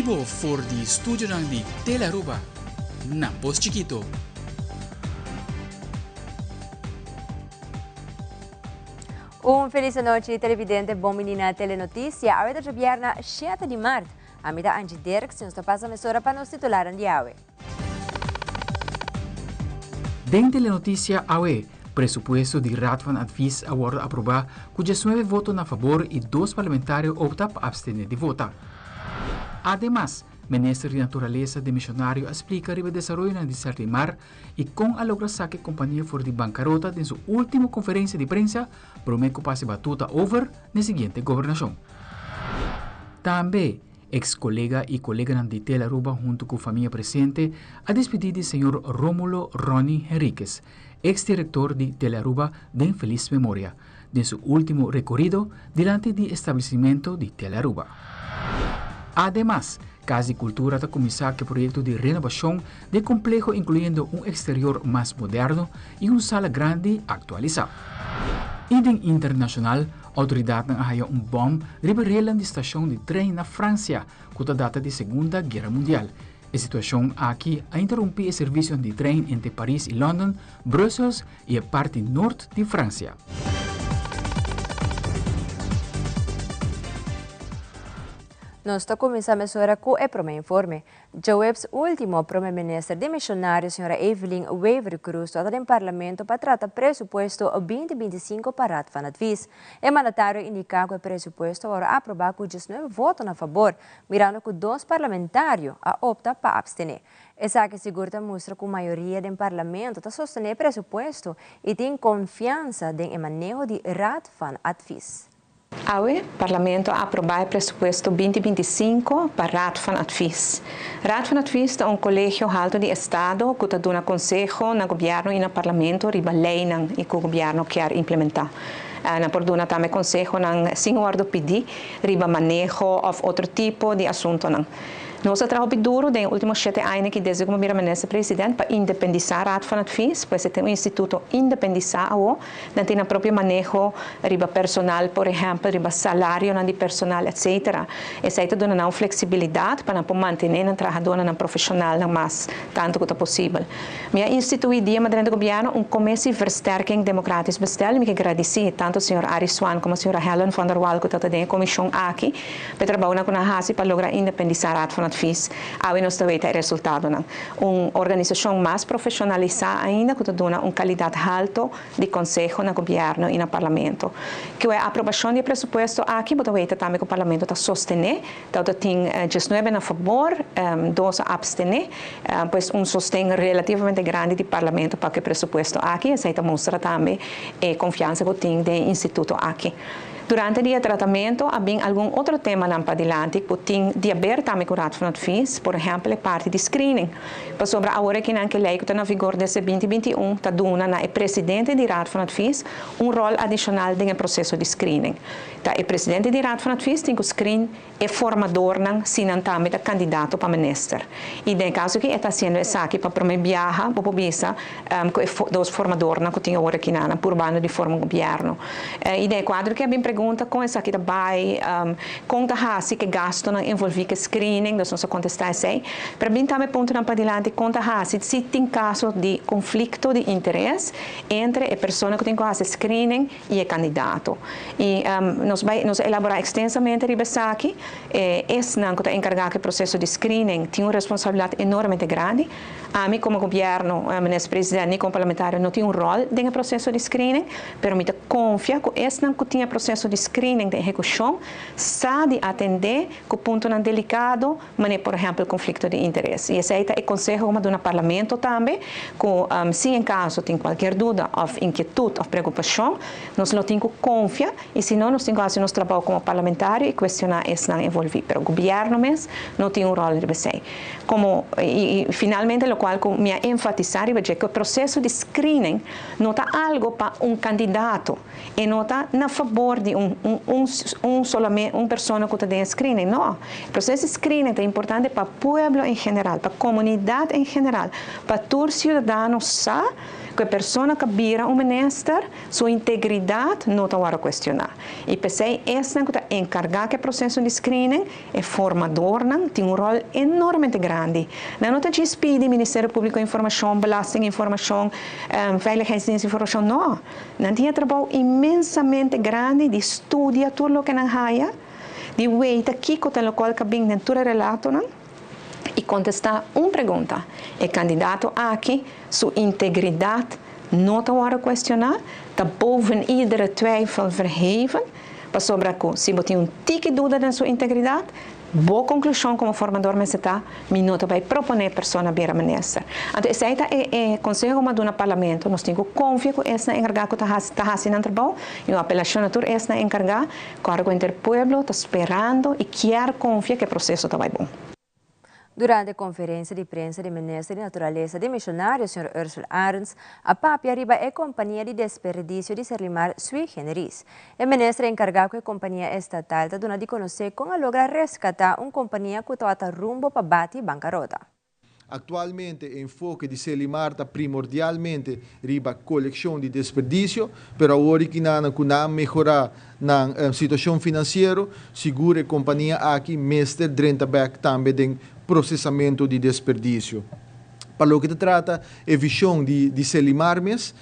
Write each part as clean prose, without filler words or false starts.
bibo for di studionan di Telearuba na Pos Chiquito. Un feliz anochi televidente, bon bini na Telenoticia. Awe ta djabierna 7 di maart. Ami ta Angie Dirks y nos ta pasa mesora pa nos titularan di awe. Den Telenoticia awe, presupuesto di Raad van Advies a wordo aproba cu 19 voto na fabor y dos parlamentario opta pa abstene di vota. Ademas, Minister di Naturalesa demisionario a splica riba desaroyonan di Serlimar y con a logra saca e compania for di bancarota den su ultimo conferencia di prensa prome cu pasa e batuta over n'e siguiente gobernacion. Tambe, ex colega y coleganan di Tele Aruba hunto cu famia presente a despidi di señor Romulo Ronny Henriquez, ex director di Tele Aruba den feliz memoria, den su ultimo recorido dilanti di establecimento di Tele Aruba. Ademas, Cas di Cultura ta cuminsa cu e proyecto di renobacion di e compleho incluyendo un exterior mas moderno y un sala grandi actualisa. Y den internacional, autoridadnan a haya un bom riba relnan di stacion di trein na Francia cu ta data di Segunda Guera Mundial. E situacion aki a interumpi e servicionan di trein entre Paris y London, Brussels y e parti noord di Francia. Nos ta cuminsa mesora cu e prome informe. Djaweps ultimo, Prome Minister demisionario Sra. Evelyn Wever-Croes ta den Parlamento pa trata presupuesto 2025 pa Raad van Advies. E mandatario a indica cu e presupuesto a worde aproba cu 19 voto na fabor, mirando cu dos parlamentario a opta pa abstene. Esaki sigur ta mustra cu mayoria den Parlamento ta sostene e presupuesto y tin confiansa den e maneho di Raad van Advies. Awe, Parlamento a aprobá e presupuesto 2025 pa Raad van Advies. Raad van Advies ta un kolegio haltu di estado ku ta duna konseho na gobièrnu i na Parlamento riba leinan i ku gobièrnu kier implementá. Nan por duna tambe konsehonan sin wòrdu pidí riba maneho òf otro tipo di asuntonan. Nos a traha hopi duru den e ultimo shete aña aki desde ku mi a bira minister president pa independisá Raad van Advies, pues e ta un instituto independisá awo. Nan tin nan propio maneho riba personal, por ehèmpel riba salarionan di personal etcetera. Esei ta duna nan un fleksibilidat pa nan por mantené nan trahadónan, nan profeshonalnan mas tantu ku ta posibel. Mi a instituí dia mi a drenta gobièrnu un Commissie Versterking Democratisch Bestel i mi ke gradisí tantu señor Arie Swan komo señora Helen van der Wal ku tabata den e komishon aki pa e trabounan ku nan a hasi pa logra independisá Raad van Advies. Awe nos ta weta e resultadonan. Un organisashon mas profeshonalisá ainda ku ta duna un kalidat halto di konseho na gobièrnu i na parlamento. Ku e aprobashon di e presupuesto aki bo ta weta tambe ku parlamento ta sostené, ta tin 19 na fabor, dos a apstené, pues un sosten relativamente grandi di parlamento pa ku e presupuesto aki. Esei ta mustra tambe e konfiansa ku tin den e instituto aki. Durante di e tratamentu a bin algun otro temanan padilanti ku tin di aber tambe ku Raad van Advies, por ehèmpel e parti di screening. Pasobra awor akinan ku e lei ku ta na vigor desde 2021 ta duna na e presidente di Raad van Advies un ròl adishonal den e proseso di screening. Ta e presidente di Raad van Advies tin ku screen e formadornan si nan tambe ta kandidato pa minister. I den e kaso aki e ta hasiendo esaki pa promé biaha, bo por bisa ku e dos formadornan ku tin awor aki na nan purbando di forma gobièrnu. I den e kuadro aki a bin pregunta kon esaki ta bai, kon ta hasi ku e gastunan envolví ku e screening, dus nos a kontestá esei. Pero a bin tambe puntonan padilanti kon ta hasi si tin kaso di konflikto di interes entre e persona ku tin ku hasi e screening i e kandidato. I nos bai nos a elaborá ekstensamente riba esaki. E esnan ku ta enkargá ku e proseso di screening tin un responsabilidat enormemente grandi. Ami komo gobièrnu, Minister President, ni komo parlamentario no tin un ròl den e proseso di screening, pero mi ta konfia ku esnan ku tin e proseso di screening den ehekushon sa di atendé ku puntonan delikado, manera por ehèmpel konflikto di interes. I esei ta e konseho ku mi a duna Parlamento tambe, ku si en kaso tin kualkier duda òf inkietut òf preokupashon, nos lo tin ku konfia i si no nos tin ku hasi nos trabou komo parlamentario i kuestioná esnan envolví. Pero gobièrnu mes no tin un ròl riba esei. Komo i finalmente lokual ku mi a enfatisá riba dje ku e proseso di screening no ta algu pa un kandidato. E no ta na fabor di un un un solamente un persona ku ta den e screening, no. E proseso di screening ta importante pa pueblo en general, pa komunidat en general, pa tur siudadano sa Ku e persona ku bira un minister, su integridat no ta wòrdu kuestioná. I p'esei esnan ku ta enkargá ku e proseso di screening, e formadornan, tin un ròl enormemente grandi. Nan no ta djis pidi Ministerio Públiko informashon, Belasting informashon, Veiligheidsdienst informashon, no. Nan tin e trabou inmensamente grandi di studia tur loke nan haya, di weita kiko ta lokual ka bin den tur e relatonan i kontestá un pregunta, e kandidato aki su integridat no ta wòrdu kuestioná, ta boven iedere twijfel verheven, pasobra ku si bo tin un tiki duda den su integridat, bo konklushon komo formador mester ta, mi no ta bai proponé e persona bira minister. Anto esei ta e e konseho ku mi a duna parlamento, nos tin ku konfia ku esnan enkargá ku ta hasi ta hasi nan trabou i un apelashon na tur esnan enkargá, kòrda ku henter pueblo ta sperando i kier konfia ku e proseso ta bai bon. Durante konferensia di prensa di Minister di Naturalesa demisionario señor Ursell Arends a papia riba e kompania di desperdisio di Serlimar Sui Generis. E minister enkargá ku e kompania estatal ta duna di konosé kon a logra reskatá un kompania ku tabata rumbo pa bati bankarota. Aktualmente e enfoke di Selimar ta primordialmente riba kolekshon di desperdisio, pero awor i kinanan ku nan a mehorá nan situashon finansiero, sigur e kompania aki mester drenta bèk tambe den prosesamentu di desperdisio. Pa loke ta trata e vishon di di Selimar mes,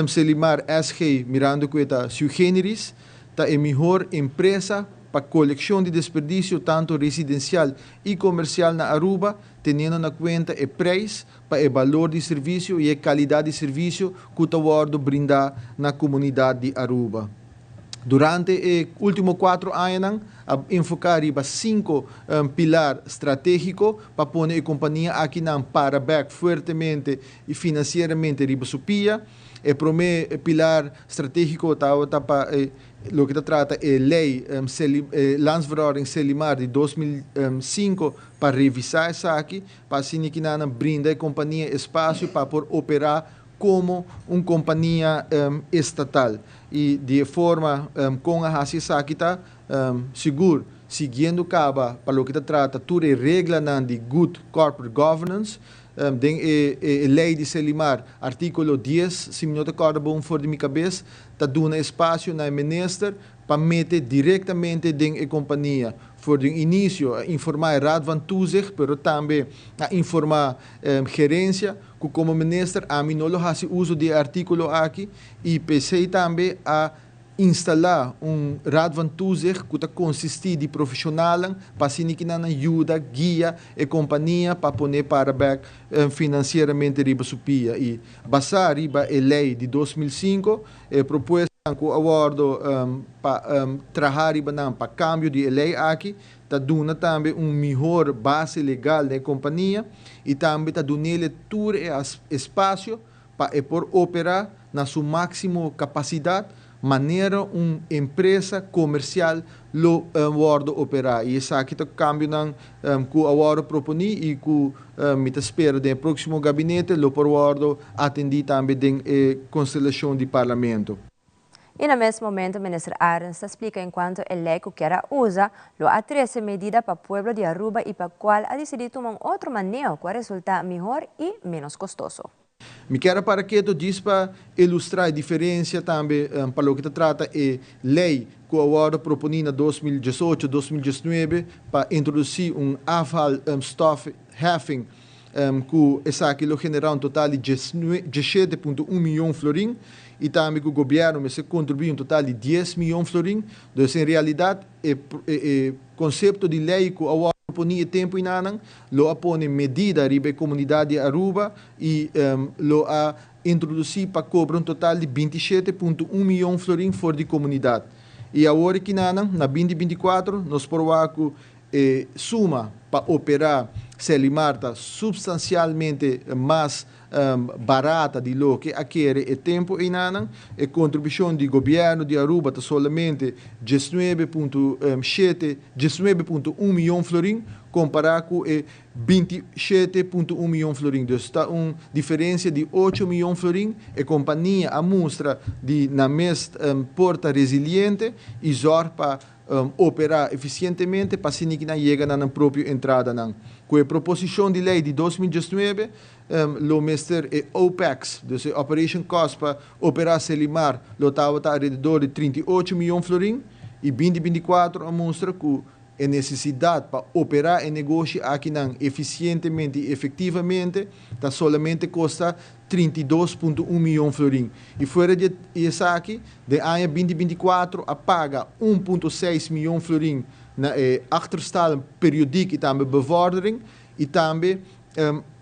Selimar SG mirando ku e ta sui generis, ta e mihor empresa pa kolekshon di desperdisio tantu residensial i komersial na Aruba, teniendo na kuenta e preis pa e balor di servisio i e kalidat di servisio ku ta wòrdu brindá na komunidat di Aruba. Durante e ultimo cuatro añanan a enfoca riba cinco pilar strategico pa pone e compania akinan para bek fuertemente y financieramente riba su pia. E prome pilar strategico tabata pa loke ta trata e ley Landsverordening Selimar di 2005 pa revisa esaki pa asina kinanan brinda e compania espacio pa por opera komo un kompania estatal i di e forma kon a hasi esaki ta sigur siguiendo kaba pa loke ta trata tur e reglanan di good corporate governance den e lei di Selimar artíkulo 10 si mi no ta kòrda bon for di mi kabes ta duna espasio na e minister pa mete direktamente den e kompania for di un inisio a informá e Raad van Toezicht pero tambe a informá gerensia ku komo minister ami no lo hasi uso di e artíkulo aki i p'esei tambe a instalá un Raad van Toezicht ku ta konsistí di profeshonalnan pa asina ki nan a yuda guia e kompania pa pone para bèk finansieramente riba su pia i basá riba e lei di 2005 e propuestanan ku a wòrdu pa traha riba nan pa kambio di e lei aki Ta duna tambe un mihor base legal na e kompania i tambe ta dunele tur e espasio pa e por operá na su máksimo kapasidat manera un empresa komersial lo wòrdu operá. I esaki ta kambionan ku a wòrdu proponí i ku mi ta spera den e próksimo gabinete lo por wòrdu atendí tambe den e konstelashon di Parlamento. I na mes momento Minister Arends ta splika enkuanto e lei ku kier a usa lo a trese medida pa pueblo di Aruba i pa kual a disidí tuma un otro maneo ku a resultá mihor i ménos kostoso. Mi kier a para keto djis pa ilustrá e diferensia tambe pa loke ta trata e lei ku a wòrdu proponí na 2018, 2019 pa introdusí un afvalstofheffing ku esaki lo generá un total di 17.1 miyon florin i tambe ku gobièrnu mester kontribuí un total di 10 miyon florin. Dus en realidat e e konsepto di lei ku a wòrdu poní e tempu einanan lo a pone medida riba e komunidat di Aruba i lo a introdusí pa kobra un total di 27.1 miyon florin for di komunidat. I awor e kinanan na 2024 nos por wak ku E suma pa operá Selimar ta supstansialmente mas barata di loke a kere e tempu einanan. E kontribushon di gobièrnu di Aruba ta solamente 19.7, 19.1 miyon florin kompará ku e 27.1 miyon florin. Dus ta un diferensia di 8 miyon florin. E kompania a mustra di nan mes por ta resiliente i zòrg pa operá efisientemente pa asina ki nan yega na nan propio entradanan. Ku e proposishon di lei di 2019 lo mester e OPEX, dus e operation cost pa operá Selimar lo tabata alrededor di 38 mion florin i 2024 a mustra ku e nesesidat pa operá e negoshi akinan efisientemente i efektivamente ta solamente kosta 32,1 mion florin i fuera di esaki den aña 2024 a paga 1,6 mion florin na e achterstallen periodiek i tambe bevordering i tambe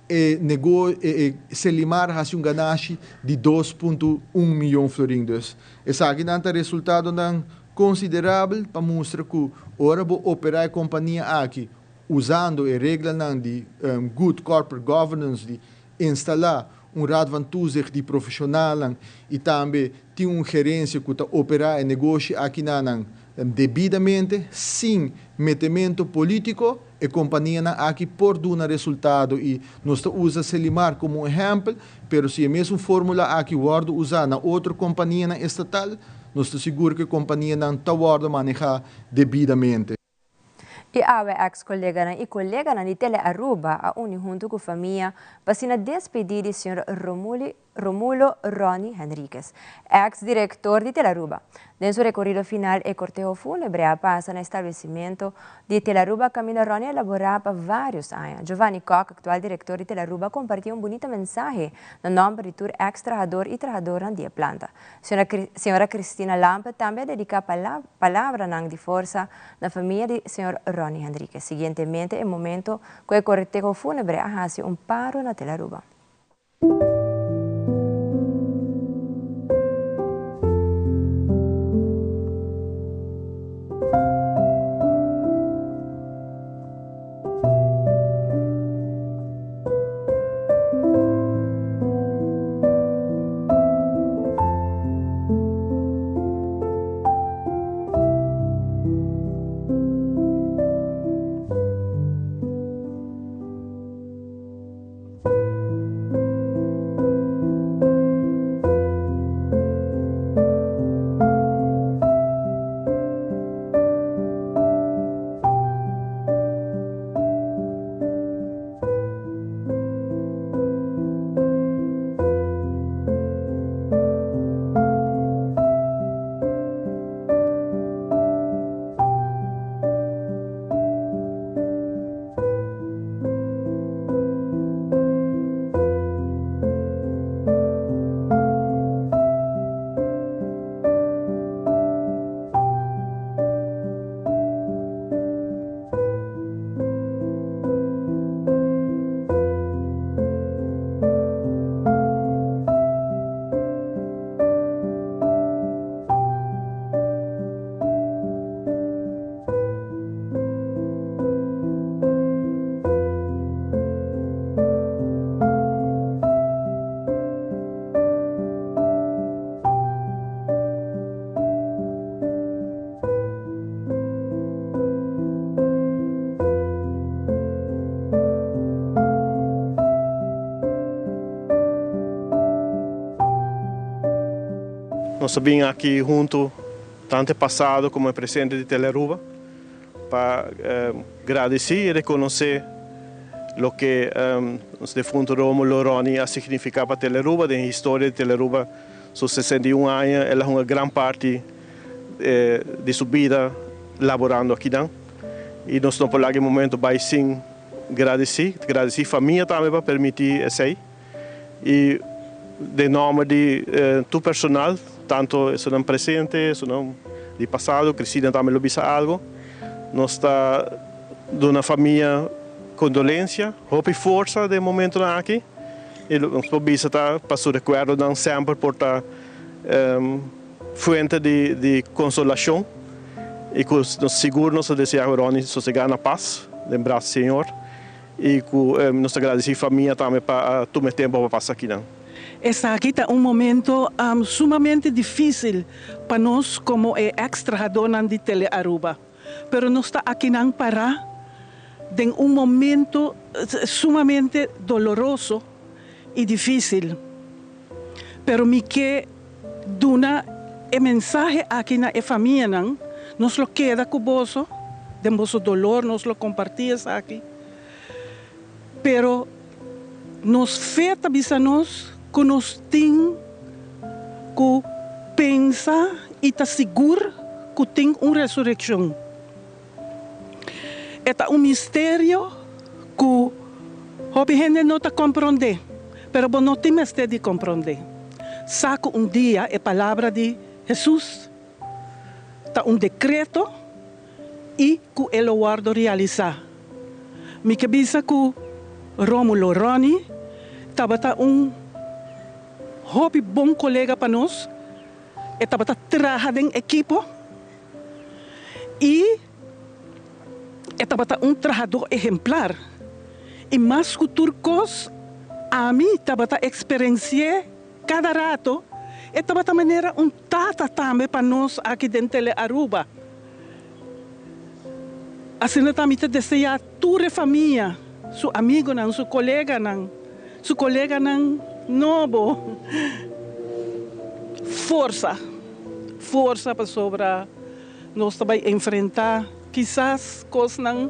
e nego e Selimar hasi un ganashi di 2,1 mion florin. Dus esakinan ta resultadonan konsiderabel pa mustra ku ora bo operá e kompania aki usando e reglanan di good corporate governance di instalá un raad van toezicht di profeshonalnan i tambe tin un gerensia ku ta operá e negoshi akinan debidamente sin metemento polítiko, e kompanianan aki por duna resultado i nos ta usa Selimar komo un ehèmpel, pero si e mesun fórmula aki wòrdu usá na otro kompanianan estatal, nos ta sigur ku e kompanianan ta wòrdu manehá debidamente. I awe ex koleganan i koleganan di Tele Aruba a uni hunto ku famia pa asina despedí di señor Romuli Romulo Ronny Henriquez, ex direktor di Tele Aruba. Den su rekorido final e korteho fúnebre a pasa na establesimentu di Tele Aruba kaminda Ronny a laborá pa vários aña. Giovanni Kock, aktual direktor di Tele Aruba, a kompartí un bunita mensahe na nòmber di tur ex trahador i trahadornan di e planta. Señora Cristina Lampe tambe a dediká palabranan di forsa na famia di señor Ronny Henriquez. Siguientemente e momento ku e korteho fúnebre a hasi un paro na Tele Aruba. Nos a bin aki hunto, tanto e pasado como e presente di Telearuba, pa gradici y reconoce loke nos defunto Romulo Ronny a significa pa Telearuba den historia di Telearuba. Su 61 aña el a hunga gran parti di su bida laborando akinan y nos no por laga e momento bay sin gradici, gradici famia tambe pa permiti esey. Y den nomber di tur personal, tanto esunnan presente, esunnan di pasado, Cristina tambe lo bisa algo, nos ta duna famia condolencia, hopi forsa den momentonan aki y lo nos por bisa ta pa su recuerdonan semper por ta fuente di consolacion y cu nos sigur nos ta desea cu Ronnie sosega na paz den brasa Señor. I ku nos ta gradisí famia tambe pa a tuma e tempu pa pasa akinan. Esaki ta un momento sumamente difísil pa nos komo e èks trahadónan di Telearuba. Pero nos ta akinan pará den un momento sumamente doloroso i difísil. Pero mi ke duna e mensahe aki na e famianan, nos lo keda ku boso den boso dolor, nos lo kompartí esaki. Pero nos fe ta bisa nos ku nos tin ku pensa i ta sigur ku tin un resurekshon. E ta un misterio ku hopi hende no ta komprondé, pero bo no tin mester di komprondé. Sa ku un dia e palabra di Hesus ta un dekreto i ku e lo wòrdu realisá. Mi ke bisa ku Romulo Ronnie tabata un hopi bon kolega pa nos, e tabata traha den ekipo i e tabata un trahadó ehemplar. I mas ku tur kos ami tabata eksperensi'é kada rato, e tabata manera un tata tambe pa nos aki den Telearuba. Asina ta mi ta deseá tur e famia, su amigonan, su koleganan, su koleganan nobo, forsa, forsa pasobra nos ta bai enfrentá kisas kosnan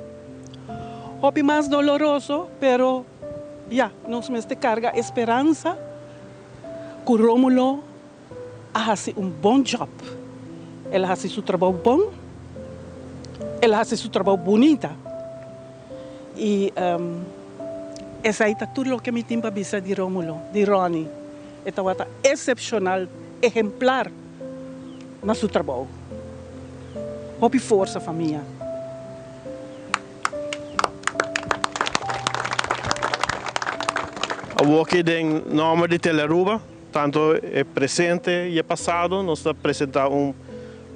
hopi mas doloroso, pero ya, nos mester karga e speransa ku Rómulo a hasi un bon job. El a hasi su trabou bon, el a hasi su trabou bunita. I esei ta tur loke mi tin pa bisa di Romulo, di Ronnie. E tabata esepshonal, ehemplar na su trabou. Hopi forsa famia. Awoki den nomber di Telearuba. Tanto e presente y e pasado nos ta presenta un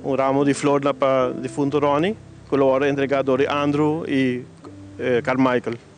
un ramo di flor na pa difunto Ronnie cu lo worde entrega door di Andrew y Carmichael.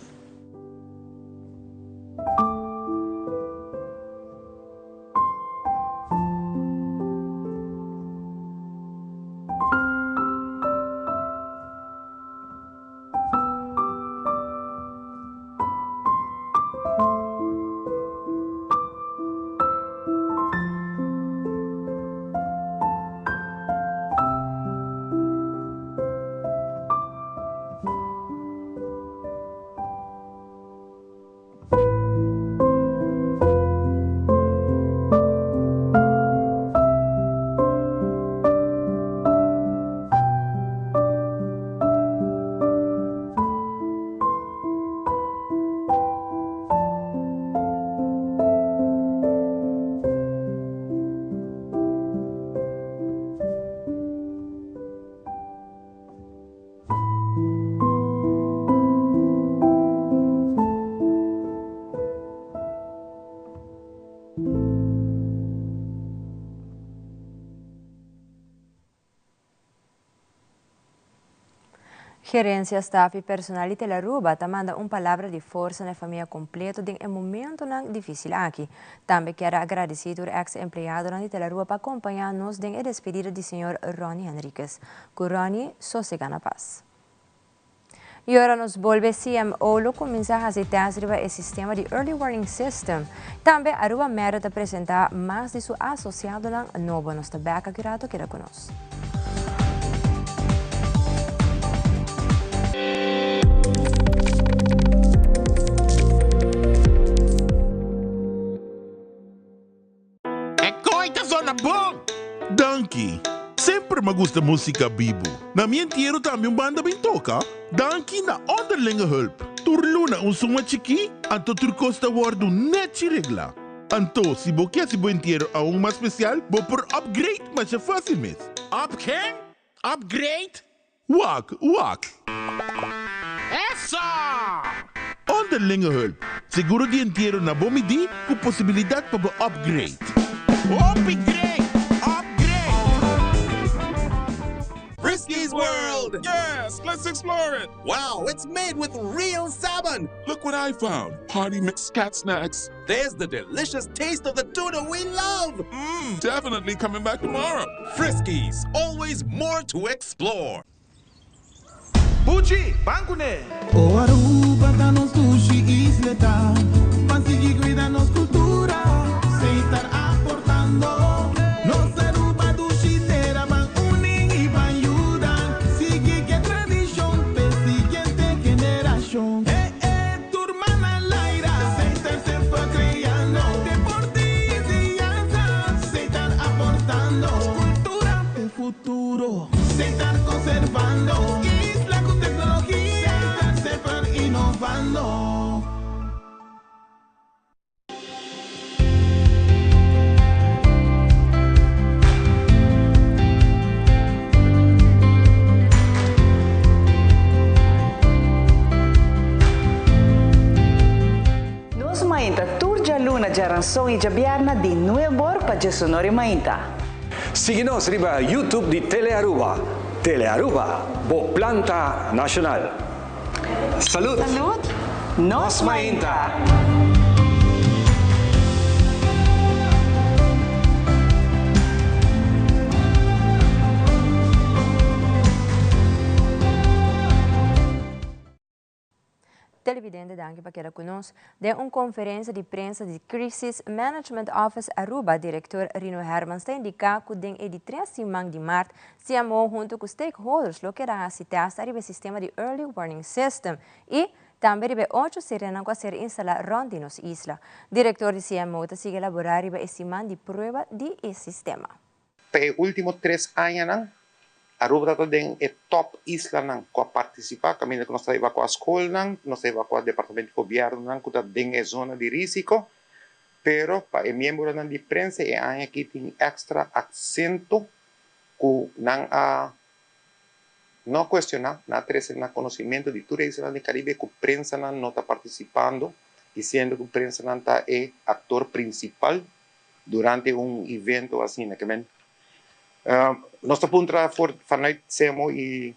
Gerencia, staf y personal di Telaruba ta manda un palabra di forsa na e famia completo den e momentonan dificil aki. Tambe kier a agradeci tur ex empleadonan di Telaruba pa acompaña nos den e despedida di señor Ronnie Henriquez. Cu Ronnie sosega na paz. Y ora nos bolbe CMO lo cuminsa haci test riba e sistema di Early Warning System. Tambe Aruba Merit ta presenta mas di su asociadonan nobo. Nos ta bek aki rato, keda cu nos. E koe ta zona bon! Danki! Semper m'a gusta musica bibu. Na mi entiero tambe un banda bin toca. Danki na Onderlinge Hulp. Tur luna un suma chikí, anto tur kos ta wòrdu nèchi reglá. Anto, si bo ke hasi bo entiero aun mas spesial, bo por upgrade masha fásil mes. Up ken? Upgrade? Wak, wak! Eso! Onderlinge hulp, seguro di entiero na bo midí ku posibilidat pa bo upgrade. Hopi great! Upgrade! Friskies World! Yes, let's explore it! Wow, it's made with real salmon! Look what I found! Party mix cat snacks. There's the delicious taste of the tuna we love! Mmm, definitely coming back tomorrow. Friskies, always more to explore. Buchi, ban kuné! O Aruba ta nos dushi isleta, Ban sigui cuida nos cultura, Setar aportando. Nos Aruba dushi tera, Ban uni y ban yuda, Sigui cu e tradicion, p'e siguiente generacion. Eh eh, tur mana. Setar conservando. Isla cu tecnologia. Setar semper innovando. Nos mainta tur djaluna, djaranson i djabièrnè di nuebor pa djesonor i mainta. Sigui nos riba YouTube di Telearuba. Telearuba, bo planta nacional. Salud! Salud! Nos mainta! Televidente danki pa keda ku nos. Den un konferensia di prensa di Crisis Management Office Aruba, direktor Rino Hermans ta indiká ku den e di tres siman di mart, CMO huntu ku stakeholders lo keda hasi tèst ariba e sistema di Early Warning System i tambe riba e ocho sirenan ku a ser instalá rònt di nos isla. Direktor di CMO ta sigui elaborá riba e siman di prueba di e sistema. Pa e último tres añanan, Aruba ta den e tòp islanan ku a partisipá, kaminda ku nos ta evakuá skolnan, nos ta evakuá departamento di gobièrnunan ku ta den e zona di rísiko. Pero pa e miembronan di prensa e aña akí tin èkstra aksento ku nan a no kuestioná, nan a trese na konosimentu di tur e islanan di Karibe ku prensanan no ta partisipando, disiendo ku prensanan ta e aktor prinsipal durante un evento asina. Ke men nos ta puntra for vanuit CMO i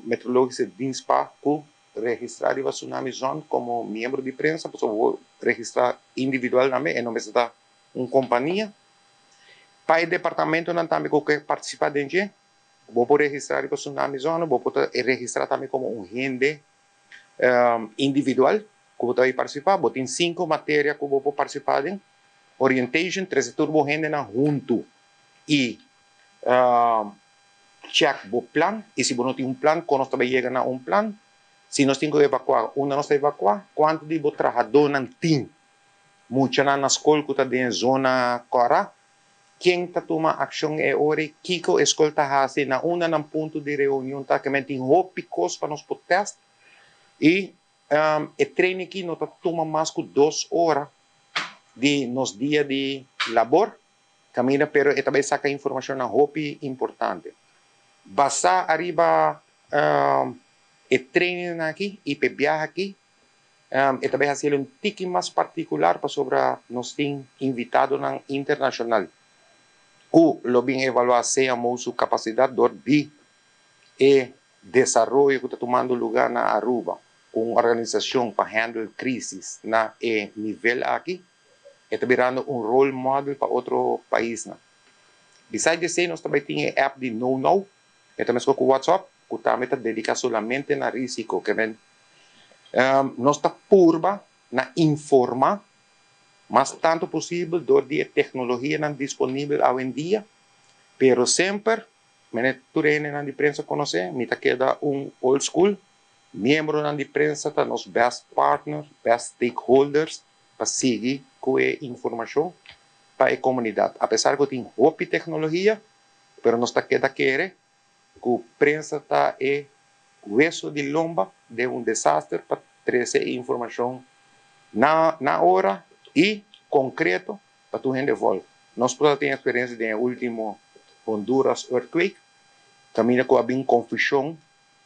Meteorologische Dienst pa ku registrá riba Tsunami Zone komo miembro di prensa pasobra bo registrá individual tambe e no mester ta un kompania. Pa e departamentonan tambe ku ke partisipá den dje bo por registrá riba Tsunami Zone, bo por ta registrá tambe komo un hende individual ku bo ta bai partisipá. Bo tin sinku materia ku bo por partisipá den. Orientation, trese tur bo hendenan huntu i check bo plan. I si bo no tin un plan, kon nos ta bai yega na un plan? Si nos tin ku evakuá, unda nos ta evakuá? Kuantu di bo trahadónan tin? Muchanan na skol ku ta den zona kòrá? Ken ta tuma akshon e ora i kiko e skol ta hasi? Na unda nan punto di reunion ta? Ke men tin hopi kos pa nos por tèst i e training aki no ta tuma mas ku dos ora di nos dia di labor kaminda pero e ta bai saka informashonnan hopi importante. Basá ariba e trainingnan aki i pa e biaha aki E ta bay haci el un tiki mas particular pasobra nos tin invitadonan internacional cu lo bin evalua CMO su capacidad dor di e desaroyo cu ta tumando lugar na Aruba cu un organisacion pa handle crisis na e nivel aki. E ta birando un role model pa otro paisnan. Besides di esey nos ta bay tin e app di No Now. E ta mescos cu WhatsApp cu tambe ta dedica solamente na risico. Ke Nos ta purba na informa mas tanto posibel dor di e tecnologianan disponibel awendia, pero semper, mene tur e hendenan di prensa conoce, mi ta keda un old school, miembronan di prensa ta nos best partner, best stakeholders pa sigui cu e informacion pa e comunidad. Apesar cu tin hopi tecnologia, pero nos ta keda kere ku prensa ta e weso di lomba den un desaster pa trese e informashon na na ora i konkreto pa tur hende vòlg. Nos por a tin eksperensia den e último Honduras earthquake kaminda ku a bin konfushon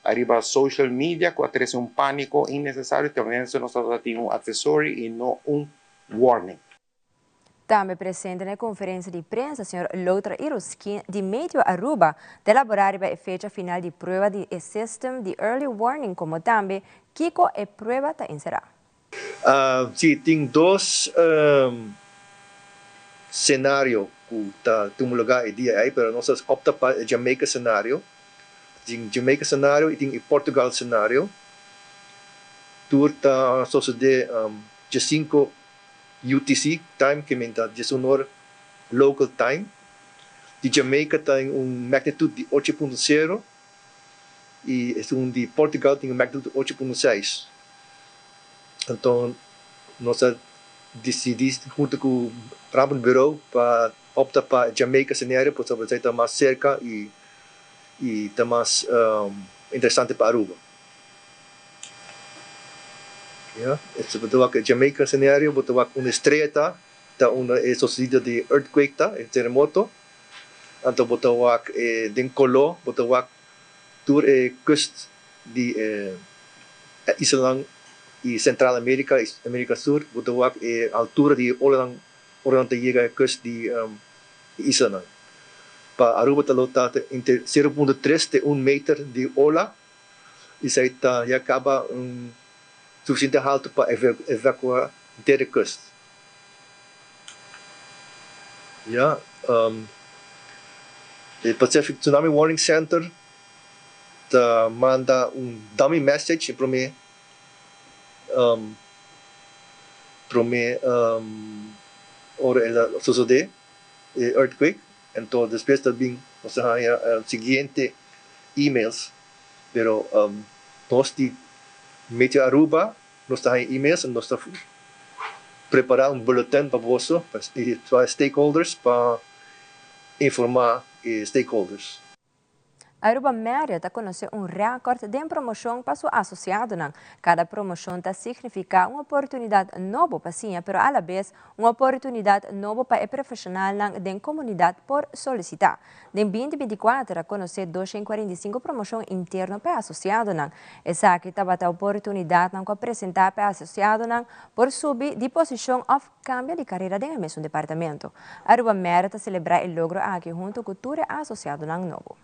ariba social media ku a trese un pániko innesesario, tenminste nos tabata tin un advisory i no un warning. Tambe presente na e conferencia di prensa, señor Lothar Iruskin di Meteo Aruba ta elabora riba e fecha final di prueba di e system di early warning como tambe kico e prueba ta encera. Si, tin dos scenario cu ta tuma lugar e dia ey, pero nos a opta pa e Jamaica scenario. Tin Jamaica scenario y tin e Portugal scenario. Tur ta sosode djesinco UTC time ke men ta 11 or local time. Di Jamaica ta en un magnitude di ocho punto sero y esun di Portugal tin un magnitude di ocho punto seis. Anto nos a dicidi hunto cu Rampenbureau pa opta pa Jamaica scenario pasobra esey ta mas cerca y. y ta mas interesante pa Aruba. Ya, bo ta wak e Jamaica scenario, bo ta wak unda e strea ta, ta unda e sosedido di earthquake ta, e teremoto. Anto bo ta wak e den kolo, bo ta wak tur e kust di e islanan di Central America y America Sur, bo ta wak e altura di e olanan ora nan ta yega e kust di e islanan. Pa Aruba ta lo ta entre sero punto tres te un meter di ola y esei ta ya caba un suficiente halto pa evacua henter e kust. Ya, e Pacific Tsunami Warning Center ta manda un dummy message e prome prome ora el a sosode e earthquake, enton despues ta bin nos ta haña siguiente emails, pero nos di Meteo Aruba nos ta haña emails en nos ta prepara un bulletin pa boso pa e stakeholders pa informa e stakeholders. Aruba Marriott a conoce un record den promocion pa su asociadonan. Cada promocion ta significa un oportunidad nobo pa siña pero alabes un oportunidad nobo pa e profesionalnan den comunidad por solicita. Den 2024 a conoce 245 promocion interno pa e asociadonan. Esaki tabata oportunidadnan cu a presenta pa e asociadonan por subi di posicion of cambia di carera den e mesun departamento. Aruba Marriott ta celebra e logro aki hunto cu tur e asociadonan nobo.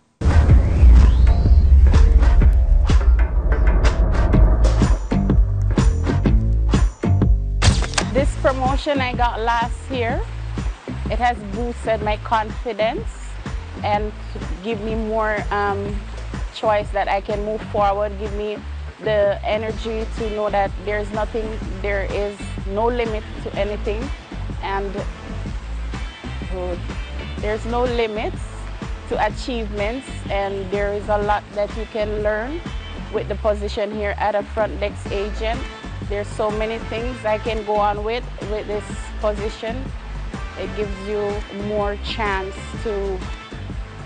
This promotion I got last year, it has boosted my confidence and give me more um, choice that I can move forward, give me the energy to know that there's nothing, there is no limit to anything and there's no limits to achievements and there is a lot that you can learn with the position here at a front desk agent. There's so many things I can go on with with this position. It gives you more chance to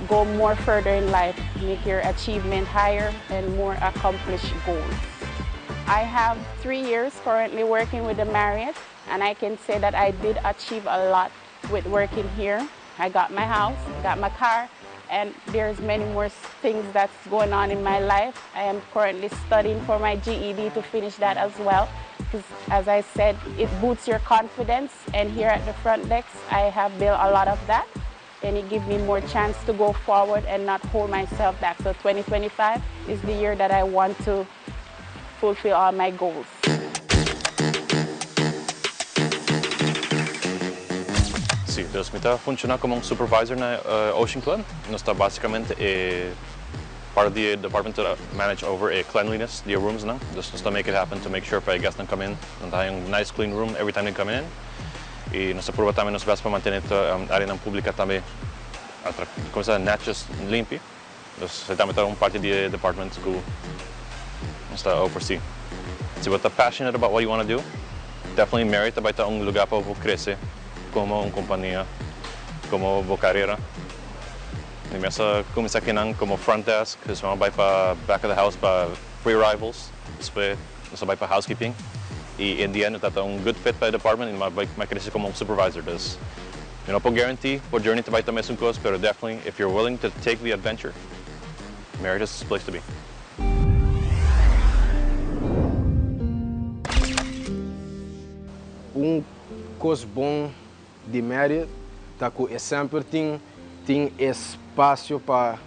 go more further in life, make your achievement higher and more accomplished goals. I have three years currently working with the Marriott and I can say that I did achieve a lot with working here. I got my house, got my car, and there's many more things that's going on in my life. I am currently studying for my GED to finish that as well. Because as I said, it boosts your confidence. And here at the front desk, I have built a lot of that. And it gives me more chance to go forward and not hold myself back. So 2025 is the year that I want to fulfill all my goals. Si, dus mi ta funciona como un supervisor na Ocean Club. Nos ta basicamente e part di e department ta manage over e cleanliness di e rooms nan. Dus nos ta make it happen to make sure pa e guest nan come in, nan ta haya un nice clean room every time they come in. Y nos ta purba tambe nos best pa mantene e areanan publica tambe como se netjes limpi. Dus esei tambe ta un parti di e department ku nos ta oversee. Si bo ta passionate about what you wanna do, definitely Marriott ta bai ta un lugar pa bo krese komo un kompania, komo bo karera. Mi mes a kuminsá kinan komo front desk, despues mi a bai pa back of the house pa pre-arrivals, despues nos a bai pa housekeeping y in the end mi tabata un good fit pa e department y mi a bai mi a krese komo un supervisor. Dus Mi no por guarantee bo journey ta bai ta mesun cos pero definitely if you're willing to take the adventure, Marriott is the place to be. Un cos bon di Marriott ta cu e semper tin tin espacio pa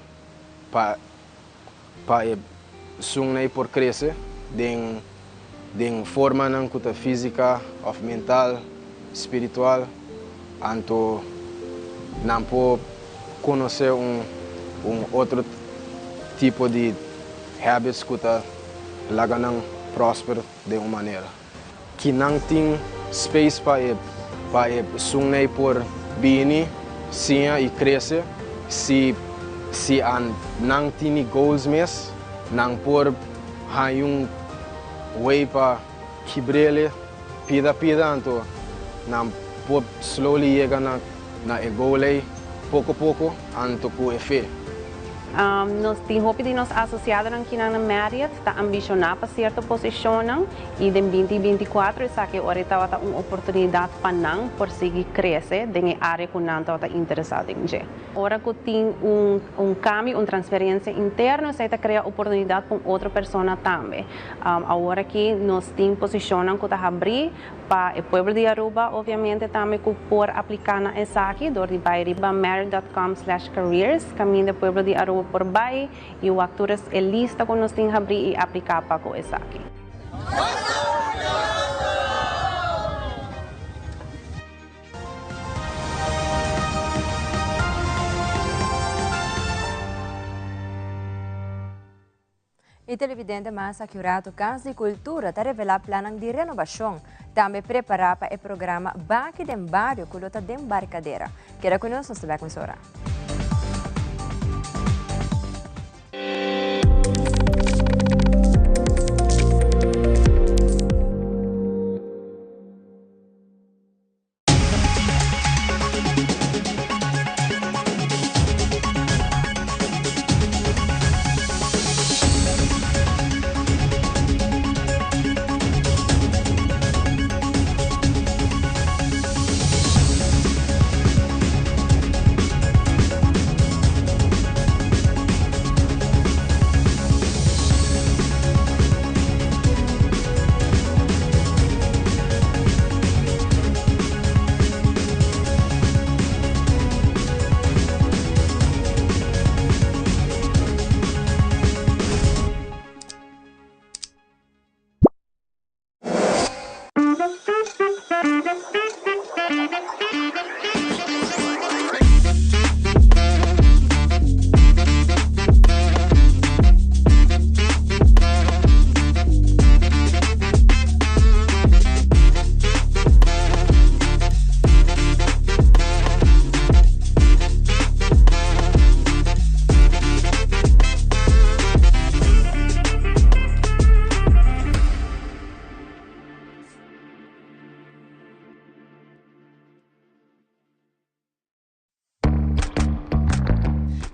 pa pa e sungney por crece den den formanan cu ta fisica of mental, spiritual, anto nan por conoce un un otro tipo di habits cu ta laga nan prosper den un manera. Ki nan tin space pa e pa e sungney por bini, siña y crece, si si an nan tini goals mes, nan por haña un way pa kibrele pida pida anto nan por slowly yega na na e goal ey poco poco anto cu e fe. Nos tin hopi di nos asosiadonan kinan na Marriott ta ambishoná pa sierto posishonnan i den binti 24 esaki ora e tabata un oportunidat pa nan por sigui krese den e área ku nan tabata interesá den dje. Ora ku tin un un kambio, un transferensia interno esei ta krea oportunidat pa un otro persona tambe. Awor aki nos tin posishonnan ku ta habrí Pa e pueblo di Aruba obviamente tambe cu por aplica na esaki door di bay riba marriott dot com slash careers caminda e pueblo di Aruba por bay y wak tur e lista cu nos tin habri y aplica pa cu esaki. E televidente mas aki un rato Cas di Cultura ta revela plannan di renobacion. Tambe prepara pa e programa Baki den Bario cu lo ta den Barcadera. Keda cu nos, nos ta bek mesora.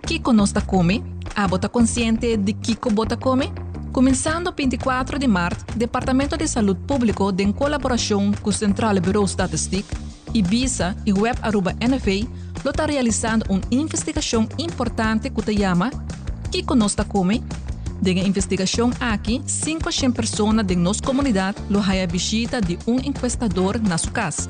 Kiko nos ta kome? Abo ta konsiente di kiko bo ta kome? Kuminsando 24 di mart, Departamento di Salud Públiko den kolaborashon ku Centrale Bureau Statistiek, Ibisa i Web Aruba NV lo ta realisando un investigashon importante ku ta yama Kiko nos ta kome? Den e investigashon aki, 500 persona den nos komunidat lo haya bishita di un enkuestador na su kas.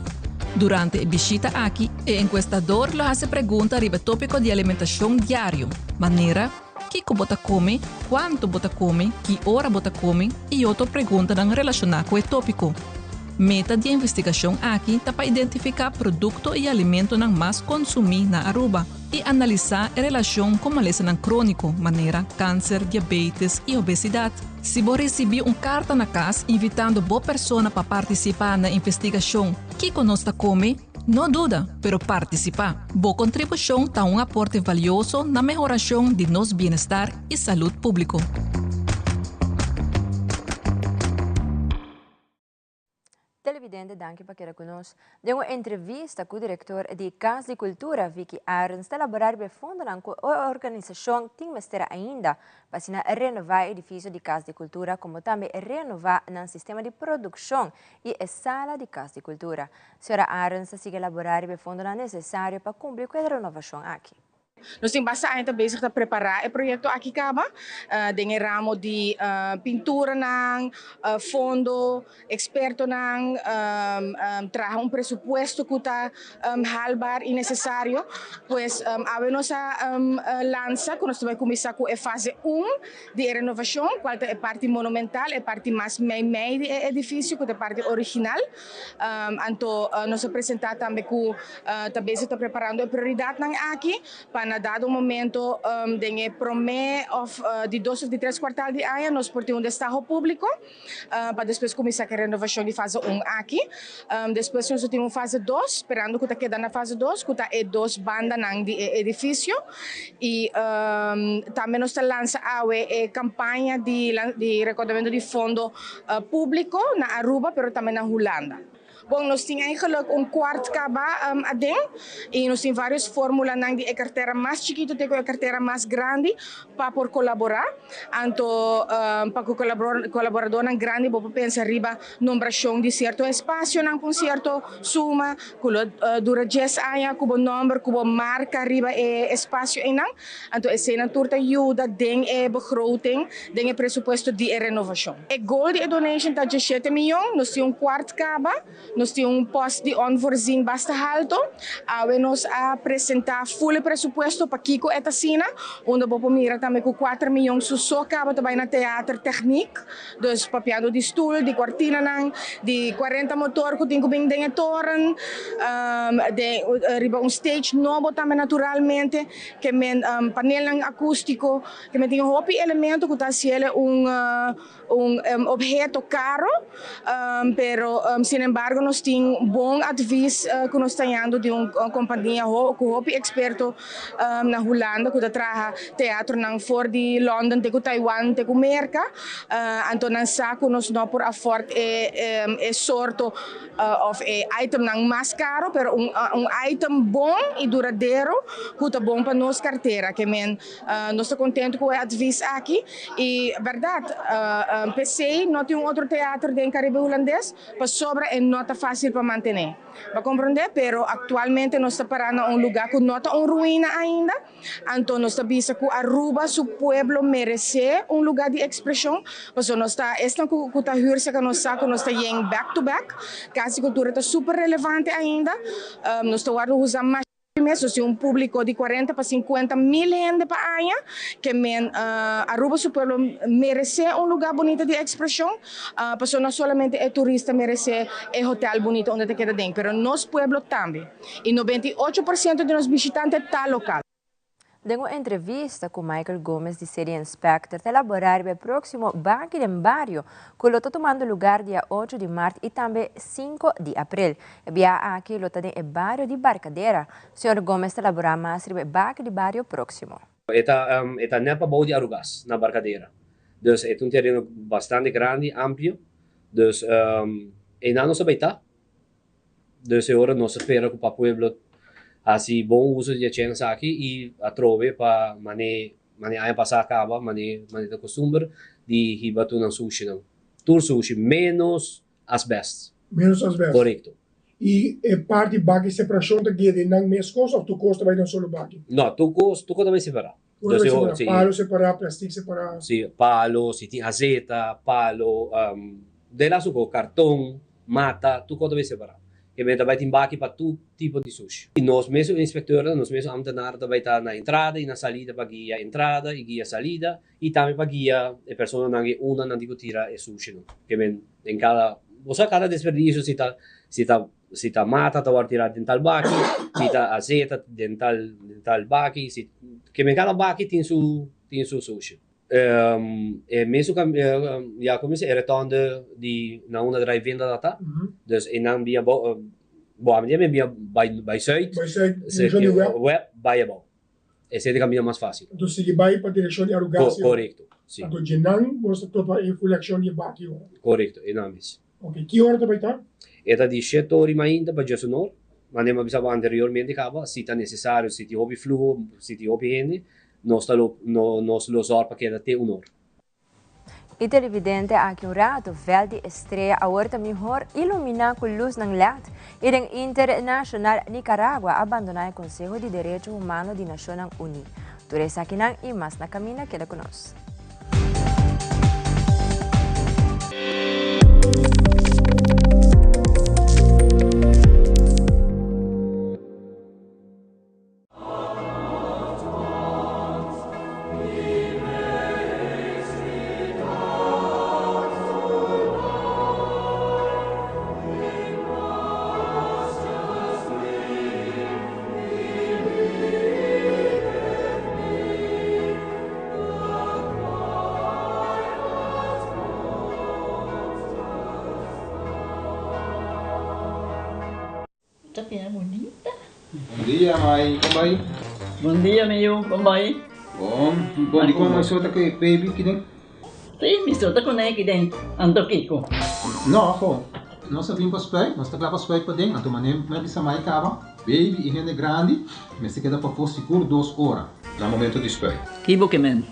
Durante e bishita aki, e enkuestador lo hasi pregunta riba e tópiko di alimentashon diario, manera, kiko bo ta kome, kuantu bo ta kome, ki ora bo ta kome i otro preguntanan relashoná ku e tópiko. Meta di e investigashon aki ta pa identifiká produkto i alimentonan mas konsumí na Aruba i analisá e relashon ku malesanan króniko manera kanser, diabetes i obesidat. Si bo risibí un karta na kas invitando bo persona pa partisipá na investigashon Kiko nos ta kome? No duda, pero partisipá! Bo kontribushon ta un aporte valioso na mehorashon di nos bienestar i salud públiko. Televidente danki pa keda ku nos. Den un entrevista ku direktor di Kas di Kultura Vicky Arends ta elabora riba e fondonan ku e organisashon tin mester ainda pa asina renova e edifisio di Kas di Kultura komo tambe renova nan sistema di produkshon i e sala di Kas di Kultura. Sra. Arends ta sigui elabora riba e fondonan nesesario pa kumpli ku e renovashon aki. Nos tin basta aña ta bezig ta prepará e proyekto aki kaba den e ramo di pinturanan, fondo, ekspertonan, traha un presupuesto ku ta haalbaar i nesesario. Pues awe nos a lansa ku nos ta bai kuminsá ku e fase un di e renovashon, kual ta e parti monumental, e parti mas meimei di e edifisio ku ta e parti original. Anto nos a presentá tambe ku ta bezig ta preparando e prioridatnan aki pa na dado momento den e promé òf di dos òf di tres kuartal di aña nos por tin un destaho públiko pa despues kuminsá ku e renovashon di fase un aki. Despues nos lo tin un fase dos, sperando ku ta keda na fase dos ku ta e dos bandanan di e edifisio. I tambe nos ta lansa awe e kampaña di di rekodamentu di fondo públiko na Aruba pero tambe na Hulanda. Bon, nos tin eigenlijk un kwart kaba aden i nos tin varios formulanan di e kartera mas chikitu te ku e kartera mas grandi pa por kolaborá. Anto pa ku kolaboradornan grandi bo por pensa riba nombrashon di sierto espasionan pa un sierto suma ku lo dura dies aña ku bo nòmber ku bo marka riba e espasio einan. Anto eseinan tur ta yuda den e begroting, den e presupuesto di e renovashon. E goal di e donation ta diesshete miyon, nos tin un kwart kaba, nos tin un post di onvoorzien basta halto. Awe nos a presenta full e presupuesto pakiko e ta asina, unda bo por mira tambe ku kuater miyon su so kaba ta bai na theater techniek, dus papiando di stoel, di kortinanan, di kuarenta motor ku tin ku bin den e toren, den riba un stage nobo tambe naturalmente. Ke men panelnan akústiko, ke men tin hopi elemento ku ta hasiel un un obheto karo, pero sin embargo nos tin bon advis ku nos ta hañando di un kompania ku hopi eksperto na Hulanda ku ta traha teatronan for di London te ku Taiwan te ku Merka, anto nan sa ku nos no por afòrt e sorto. Of e itemnan mas caro, pero un un item bon y duradero cu ta bon pa nos cartera. Ke men nos ta contento cu e advies aki y berdad p'esey no tin un otro teater den Caribe Hulandes pasobra e no ta facil pa mantene. Bo a comprende? Pero actualmente nos ta para na un lugar cu no ta un ruina ainda. Anto nos ta bisa cu Aruba su pueblo merece un lugar di expresion, pasobra nos ta esnan cu cu ta huur cerca nos sa cu nos ta yen back to back. Cas di Cultura ta super relevante ainda. Nos ta wordo usa mas mes, nos tin un publico di cuarenta pa cincuenta mil hende pa aña, ke men Aruba su pueblo merece un lugar bunita di expresion, pasobra no solamente e turista merece e hotel bunita unda ta keda den, pero nos pueblo tambe. I 98% di nos bishitante ta lokal. Den un entrevista ku Michael Gomez di City Inspector ta elaborá riba e próksimo Baki den Bario ku lo ta tumando lugar dia ocho di mart i tambe sinku di aprel. E biaha aki lo ta den e bario di Barcadera. Señor Gomez ta elaborá mas riba e Baki di Bario próksimo. E ta e ta nèt pabou di Arugas na Barcadera. Dus e ta un tereno bastante grandi, amplio. Dus einan nos a bai ta. Dus e ora nos ta spera ku pa pueblo hasi bon uso di e chèns aki i atrobe pa mane mane aña pasá kaba mane mane ta kustumber di hiba tur nan sushinan. Tur sushi ménos asbèst. Ménos asbèst. Korekto. I e parti baki separashon ta gede nan mes kos òf tur kos ta bai den un solo baki? No, tur kos tur kos ta bai separá. Tur kos ta bai separá. Palo separá, plastik separá. Si, palo, si tin azeta, palo, de las un kos, karton. Mata, tur kos ta bay separá. Ke men ta bay tin baki pa tur tipo di sushi. I nos mesun inspektornan, nos mesun amtenaar ta bay ta na entrada i na salida pa guia entrada i guia salida i tambe pa guia e personanan e unda nan tin ku tira e sushinan. Ke men den kada, bo sa kada desperdisio si ta si ta si ta mata ta wòrdu tirá den tal baki, si ta azeta den tal den tal baki, si ke men kada baki tin su tin su sushi. E mesun cam ya como dice e rotonde di na unda draai vinda ta ta dus e nan bia bo bo ami dia bia bai bai zuid Bai zuid, direccion di web. Web bai abao esey ta caminda mas facil. Anto sigui bai pa direccion di Arugacio. Corecto si. Anto dje-nan bo ta topa e full accion di e baki ora. Corecto e nan mes. Ok, ki ora ta bai ta? E ta di shete ora y mainta pa djesunor, manera mi a bisa bo anteriormente caba si ta necesario si tin hopi fluho si tin hopi hende Nos ta lo nos lo zòrg pa keda te un or. E televidente aki un rato, veld di Estrella awor ta mihor iluminá ku lusnan led i den Internashonal Nicaragua a bandoná e Konseho di Derecho Humano di Nashonnan Uní. Tur esakinan i mas na kaminda keda ku nos. Ta bira bunita. Bon dia mai, kon bai? Bon dia mi yu, kon bai? Bon, bon dikon mi so ta ku e baby kiden? Si, mi so ta ku ne kiden, anto kiko? No, ho. Nos a bin pa spuit, nos ta kla pa spuit paden, anto manera mi a bisa mai kaba, baby i hende grandi mester keda pafó sigur dos ora na momento di spuit. Ki bo ke men?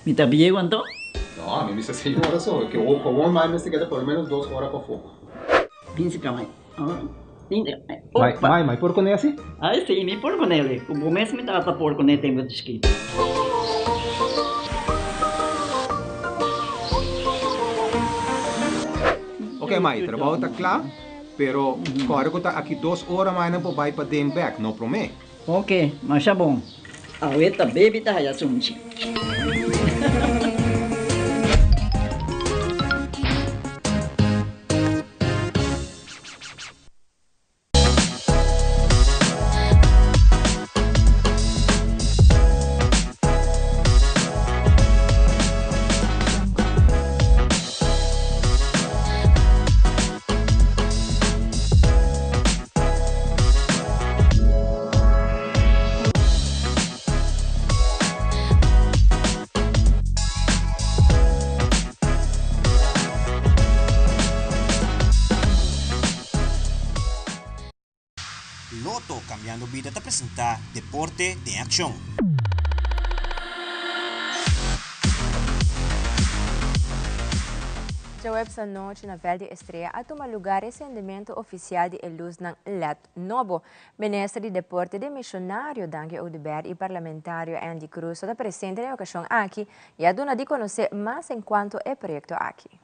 Mi ta bieu anto? No, mi bisa seis ora so, ke gewoon mai mester keda por lo menos dos ora pafó. Bin si ka mai. Mai, mai, mai por kuné asi? Ai si, mi por kuné. Ku bo mes mi tata por kuné tempu di chikito. Ok mai, trabou ta kla, pero kòrda ku ta aki dos ora mai nan por bai paden bèk, no promé. Ok, masha bon. Awe ta baby ta haya sunchi. Lotto Cambiando Bida ta presenta Deporte den Accion. Djaweps anochi na Veld di Estrella a tuma lugar e sendimento oficial di e luznan led nobo. Minister di Deporte demisionario Dangui Oduber y parlamentario Endy Croes ta presente na e ocasion aki y a duna di conoce mas encuanto e proyecto aki.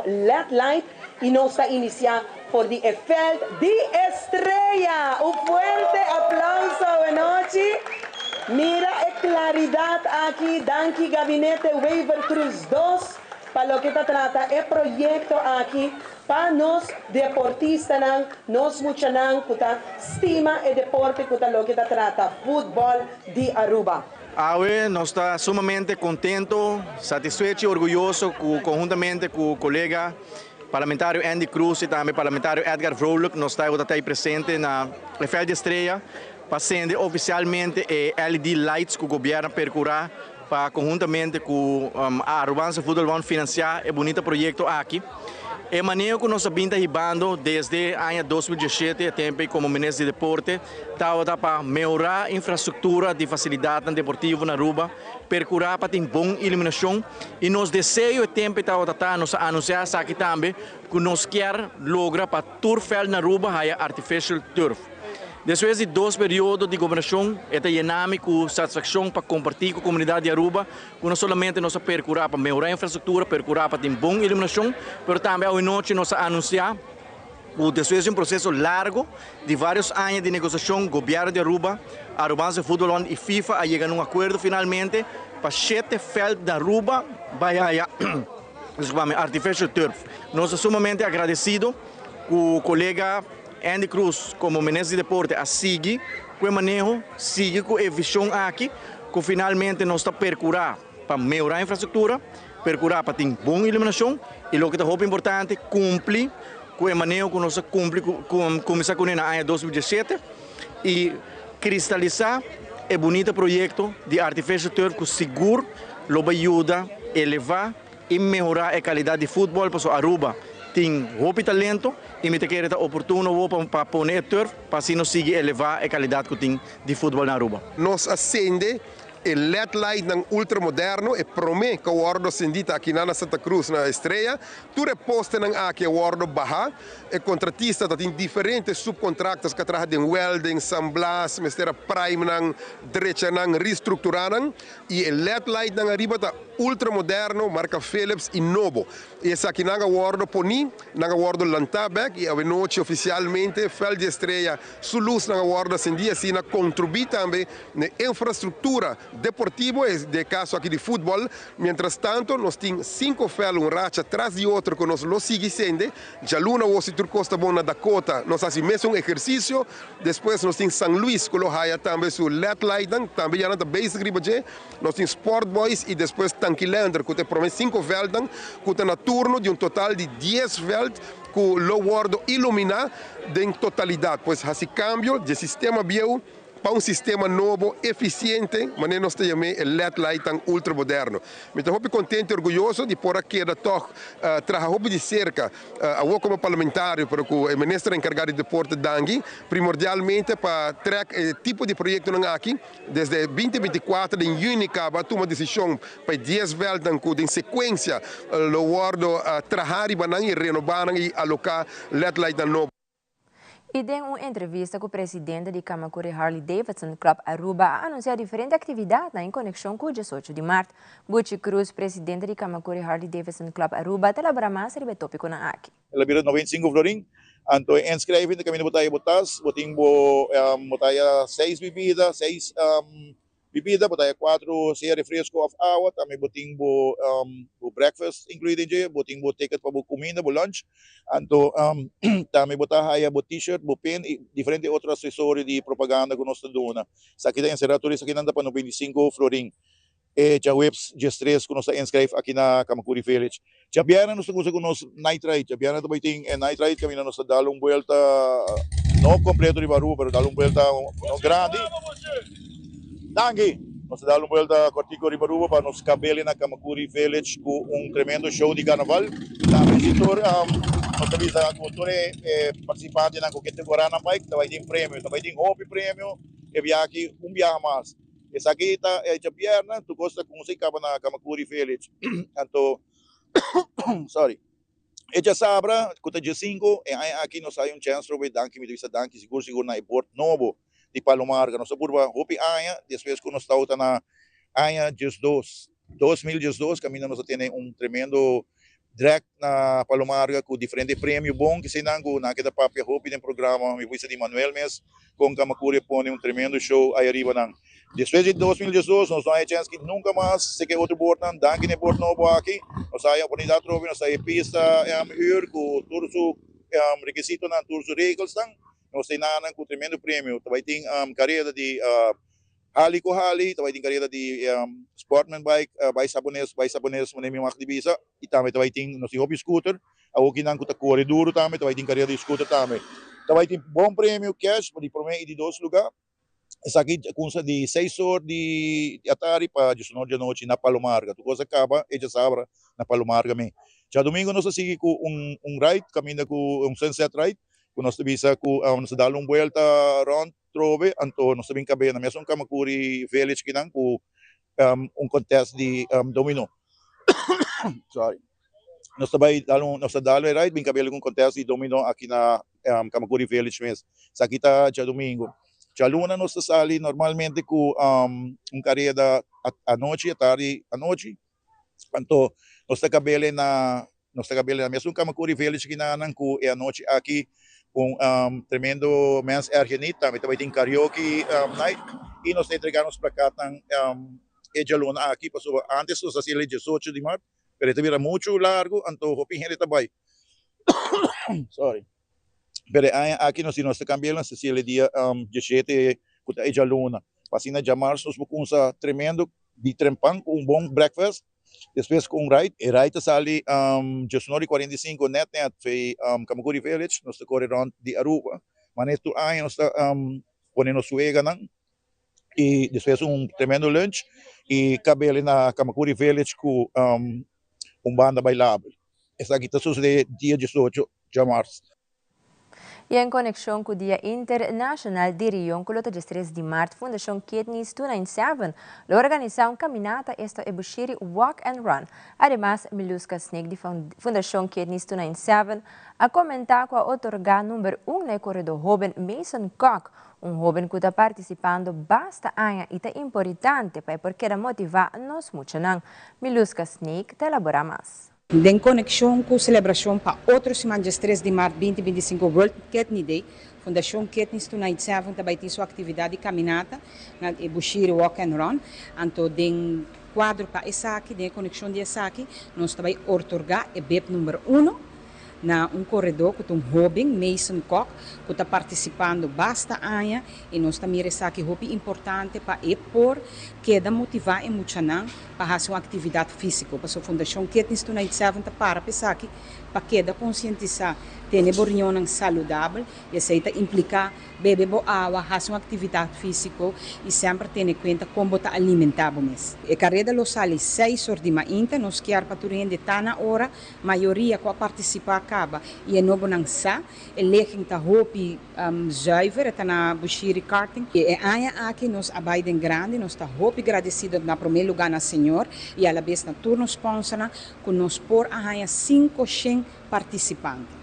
Led light y nos ta inicia for di e veld di Estrella. Un fuerte aplauso awenochi. Mira e claridad aki. Danki Gabinete Wever Croes dos pa loke ta trata e proyecto aki pa nos deportistanan, nos muchanan cu ta stima e deporte cu ta loke ta trata futbol di Aruba. Awe nos ta sumamente contento, satisfecho y orguyoso cu conhuntamente cu colega Parlamentario Endy Croes y tambe Parlamentario Edgar Vrolijk nos ta ta ei presente na e Veld di Estrella pa sende oficialmente e LED lights cu Gobierno a percura pa conhuntamente cu Arubaanse Voetbalbond financia e bunita proyecto aki. E maneho cu nos a bin ta hibando desde aña 2017 e tempo ey como Minister di Deporte tabata pa mehora infrastructura di facilidadnan deportivo na Aruba, percura pa tin bon iluminacion y nos deseo e tempo ey tabata ta, nos a anuncia esaki tambe, cu nos kier logra pa tur veld na Aruba haya artificial turf. Despues di dos periodo di gobernacion e ta yena mi cu satisfaccion pa comparti cu comunidad di Aruba cu no solamente nos a percura pa mehora infrastructura, percura pa tin bon iluminacion, pero tambe awe nochi nos a anuncia cu despues di un proceso largo di varios aña di negociacion, Gobierno di Aruba, Arubaanse Voetbalbond y FIFA a yega na un acuerdo finalmente pa shete veld di Aruba bay haya artificial turf. Nos ta sumamente agradecido cu colega Endy Croes como Minister di Deporte a sigui cu e maneho, sigui cu e vision aki cu finalmente nos ta percura pa mehora infrastructura, percura pa tin bon iluminacion y loke ta hopi importante cumpli cu e maneho cu nos a cumpli cu cuminsa cune na aña 2017 y cristalisa e bunita proyecto di Artificial Turf cu sigur lo bay yuda eleva y mehora e calidad di futbol pasobra Aruba tin hopi talento y mi ta kere ta oportuno awo pa pone e turf pa asina nos sigui eleva e calidad cu tin di futbol na Aruba. Nos a sende e led lightnan ultramoderno, e prome cu a wordo sendi ta aki na Santa Cruz na Estrella. Tur e postenan aki a wordo baha. E contratista ta tin diferente subcontractors cu a traha den welding, San Blas, mester a prime nan, drecha nan, restructura nan. Y e led lightnan ariba ta ultramoderno, marca Philips y nobo. Y esakinan a wordo poni, nan a wordo lanta bek y awenochi oficialmente Veld di Estrella su luznan a wordo acendi asina contribui tambe n'e infrastructura deportivo, e den e caso aki di futbol. Mientras tanto nos tin cinco veld un racha tras di otro cu nos lo sigui cende. Djaluna awor si tur cos ta bon na Dakota nos haci mesun ehercicio. Despues nos tin San Luis cu lo haya tambe su led lightnan, tambe ya nan ta bezig riba dje. Nos tin Sport Boys y despues Tankilander cu ta e prome cinco veldnan cu ta na turno di un total di dies veld cu lo wordo ilumina den totalidad. Pues haci cambio dje sistema bieu. pa un sistema nobo, eficiente, manera nos ta yam'é e led lightnan ultramoderno. Mi ta hopi contento y orguyoso di por a keda tog traha hopi di cerca awor como parlamentario pero cu e minister encarga di deporte Dangui primordialmente pa trek e tipo di proyectonan aki. Desde 2024 den juni caba a tuma decision pa e dies veldnan cu den secuencia lo wordo traha riba nan y renoba nan y aloca led lightnan nobo. Y den un entrevista cu presidente di Camacuri Harley Davidson Club Aruba a anuncia diferente actividadnan en conexion cu 18 di maart. Buchi Cruz, presidente di Camacuri Harley Davidson Club Aruba, ta elabora mas riba e topiconan aki. El a bira 95 florin. Anto e inschrijving ta caminda bo ta haya bo tas, bo tin bo bo ta haya seis bibida, seis bibida, bo ta haya cuatro sea refresco of awa, tambe bo tin bo bo breakfast inclui den dje, bo tin bo ticket pa bo cuminda, bo lunch. Anto tambe bo ta haya bo t-shirt, bo pen y diferente otro accesorio di propaganda cu nos ta duna. Esaki ta encera tur esakinan ta pa 95 florin. E djaweps diestres ku nos ta inskrijf aki na Kamakuri Village. Djabièrnè nos ta kusa ku nos night ride. Djabièrnè ta bai tin e night ride kaminda nos ta dal un buelta no kompleto riba Aruba pero dal un buelta no grandi. Danki! Nos ta dal un buelta kòrtiku riba Aruba pa nos kabele na Kamakuri Village ku un tremendo show di karnaval. Tambe si tur nos ta bisa ku tur e partisipantenan ku ke ta gora nan bike ta bai tin premio. Ta bai tin hopi premio e biaha aki un biaha mas. Esaki ta e djabièrnè, tur kos ta kumsa i kaba na Kamakuri Village. Anto, sorry, e djasabra ku ta djesinku, e aña aki nos hay un chèns trobe, danki, mi ta bisa danki sigur sigur na e bord nobo di Palomarga. Nos a purba hopi aña despues ku nos tawata na aña 12, 2012, kaminda nos a tene un tremendo drag na Palomarga ku diferente premio bon kiseinan ku nan keda papia hopi den programa mi bisa di Manuel mes kon Kamakuri a pone un tremendo show ay ariba nan. Despues di 2012 nos no haya chens ki nunka mas seke otro bordnan danki na e bord nobo aki nos haya oportunidat atrobe nos haya e pista huur ku tur su rekisitonan tur su regelsnan nos ta nan ku tremendo premio ta bai tin kareda di Harley ku Harley ta bai tin kareda di sportman bike bai sabones bai sabones manera mi mag di bisa y tambe ta bai tin nos tin hopi scooter awoki nan ku ta kore duro tambe ta bai tin kareda di scooter tambe ta bai tin bon premio cash pa di prome y di dos luga esaki a kunsa di seis or di atari pa diesunor di anochi na Palomarga tur kos a kaba e djasabra na Palomarga me djadomingo nos a sigui ku un un ride kaminda ku un sunset ride ku nos ta bisa ku nos ta dal un buelta rond Trobe, anto nos ta bin kab'é na mesun Kamakuri Village kinan ku un contest di domino. Sorry. Nos ta bai dal un, nos ta dal e ride bin kab'é algun contest di domino aki na Kamakuri Village mes. Esaki ta djadumingu. Djaluna nos ta sali normalmente ku un kareda anochi, atardi anochi. Anto nos ta kab'é na Nos ta kabel na mesun Kamakuri Village kinanan ku e anochi aki un tremendo mens ergeniet. Tambe ta bai tin karaoke night i nos ta entrega nos plakatnan e djaluna aki pasobra antes nos ta hasi el 18 di mart pero e ta bira muchu largu anto hopi hende ta bai sorry pero e aña aki nos di nos ta kambia el nos ta hasi el e dia 17 ku ta e djaluna pa asina djamars nos por kumsa tremendo di trempan ku un bon breakfast. Despues ku un ride, e ride ta sali 19 i 45 nèt nèt fei Kamakuri Village, nos ta kore rònt di Aruba. Manera tur aña nos ta pone nos weganan i despues un tremendo lunch i kabele na Kamakuri Village ku un banda bailabel. Esaki ta sosodé dia 18 djamars. Y en conexion cu Dia Internacional di Rion cu lo ta 13 di maart, Fundacion Kidneys 297 lo organisa un caminata esta e Bushiri Walk and Run. Ademas, Miluska Sneek di Fundacion Kidneys 297 a comenta cu a otorga number un na e corredor hoben Mason Kock, un hoben cu ta participando basta aña y ta importante pa e por keda motiva nos muchanan. Miluska Sneek ta elabora mas. Den konekshon ku selebrashon pa otro siman 13 di mart 2025 World Kidney Day, Fundashon Kidneys 297 ta bai tin su aktividat di kaminata na e Bushiri Walk and Run. Anto den kuadro pa esaki, den e konekshon di esaki, nos ta bai otorgá e bib number uno. na un koredó ku ta un hóben, Mason Kok, ku ta partisipando basta aña i nos ta mira esaki hopi importante pa e por keda motivá e muchanan pa hasi un aktividat físiko. Pasobra Fundashon Kidneys Tonight Seven ta para pa esaki pa keda konsientisá, tene bo riñonnan saludabel i esei ta impliká Bebe bo awa, hasi un aktividat físiko i semper tene kuenta kon bo ta alimentá bo mes. E kareda lo sali seis or di mainta. Nos kier pa tur hende ta na ora. Mayoria ku a partisipá kaba i e nobonan sa. E ligging ta hopi zuiver, e ta na Bushiri Karting. E aña aki nos a bai den grandi. Nos ta hopi gradesido na promé lugá na Señor i alabes na tur nos spònsernan ku nos por a haña 500 partisipante.